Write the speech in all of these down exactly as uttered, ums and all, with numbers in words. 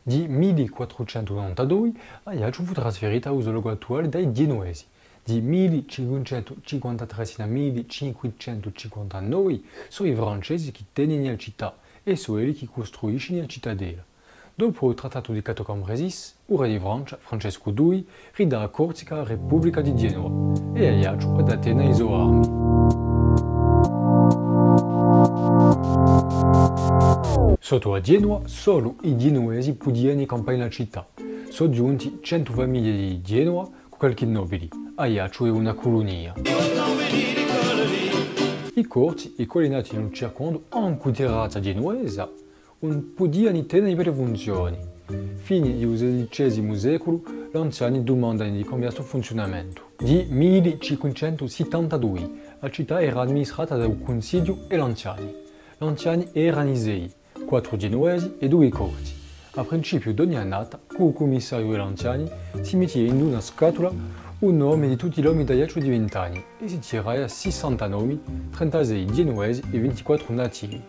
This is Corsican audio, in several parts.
Di mille quattrucentu nantadui, Aiacciu fù trasferita à u so locu attuali da i Ghjenuvesi. Di mille cinquecentu cinquantatrè sinu à mille cinquecentu cinquantanove, sò i Francesi chì tenini a cità è sò elli chì custruiscini a citadella. Dopu u trattatu di Cateau-Cambrésis, u rè di Francia, Francescu dui, ridà a Corsica à a Republica di Ghjenuva è Aiacciu hà da tena i so armi. Sottu à Ghjenuva, solu i Ghjenuvesi pudiani campà in a cità. Sò ghjunti centu famiglie di Ghjenuva cù qualchì nobili. Aiacciu hè una culunia. I Corsi, i quali nati in u circondu ancu di razza ghjenuvesa, ùn pudiani tena i prei funzioni. Fini di u sedicesimu seculu, l'anziani dumandani di cambià stu funziunamentu. Di mille cinquecentu sittantadui, a cità era amministrata da u cunsigliu è l'anziani. L'anziani erani sei, quattru ghjenuvesi è dui corsi. À principiu d'ogni annata, cù u cummissariu è l'anziani, si mittia in una scatula u nomi di tutti l'omi d'Aiacciu di vint'anni è si tiraia sissanta nomi, trentasei ghjenuvesi è vintiquattru nativi.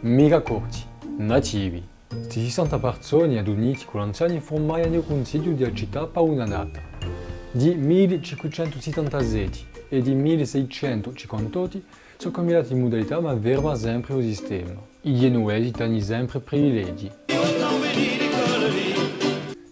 Micca corsi, nativi. Sti sissanta parsoni aduniti cù l'anziani furmaiani u cunsigliu di a cità pà un'annata. Di mille cinquecentu sittantasetti è di mille seicentu cinquantottu sò cambiati i mudalità, ma ferma sempri u sistema. I Ghjenuvesi t'ani sempri privilegi.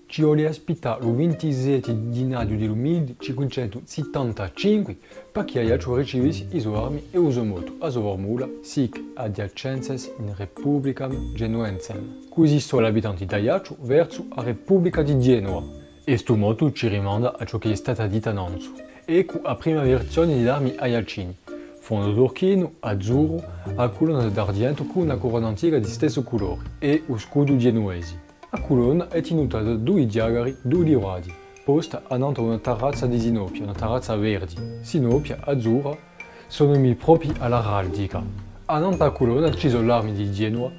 Ci voli à aspittà u vintisette di ghjennaghju di u mille cinquecentu sittantacinque, parchì Aiacciu ricivissi i so armi è u so motu, a so formula, sic adiacenses in republicam Genuensem. Cusì sò l'abitanti d'Aiacciu versu a Republica di Ghjenuva. È stu motu ci rimanda à ciò chì hè stata ditta nanzu. Eccu a prima virsioni di l'armi aiaccini. Fondu turchinu, azzurru, a culonna d'arghjentu cù una curona antica di stessu culori è u scudu ghjenuvesi. A culonna hè tinuta da dui ghjacari, dui livrati, posta annantu à una tarazza di sinopia, una tarazza verdi. Sinopia, azzurra, sò nomi proprii à l'araldica. Annantu à a culonna ci sò l'armi di Ghjenuva,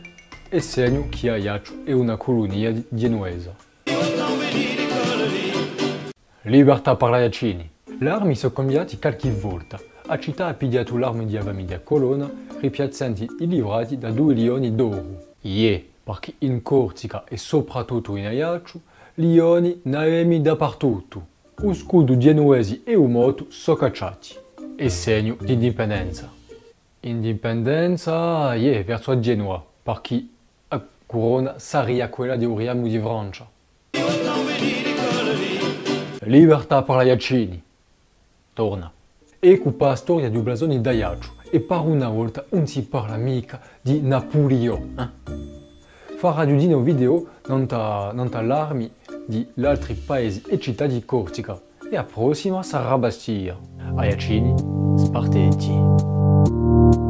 è segnu chì Aiacciu hè una culunia di-, ghjenuvesa. Libertà per l'Aiaccini! L'armi sò cambiati qualchì volta. A cità hà pigliatu l'armi di a famiglia Colonna, ripiazzandu i livrati da dui lioni d'oru. Iè, parchì in Corsica è soprattuttu in Aiacciu, lioni n'avemi dapartuttu. U scudu ghjenuvesi è u motu sò cacciati. Hè segnu d'indipendenza. Indipendenza, iè, versu à Ghjenuva, parchì a curona saria quella di u riamu di Francia. Libertà per l'Aiaccini! Torna. Eccu pà a storia di u blasoni d'Aiacciu, è per una volta ùn si parla micca di Napuliò, eh? Faraghju dinò videu nant'à, nant'à l'armi di l'altri paesi è cità di Corsica. È a prossima sarà Bastia. Aiaccini, sparteti.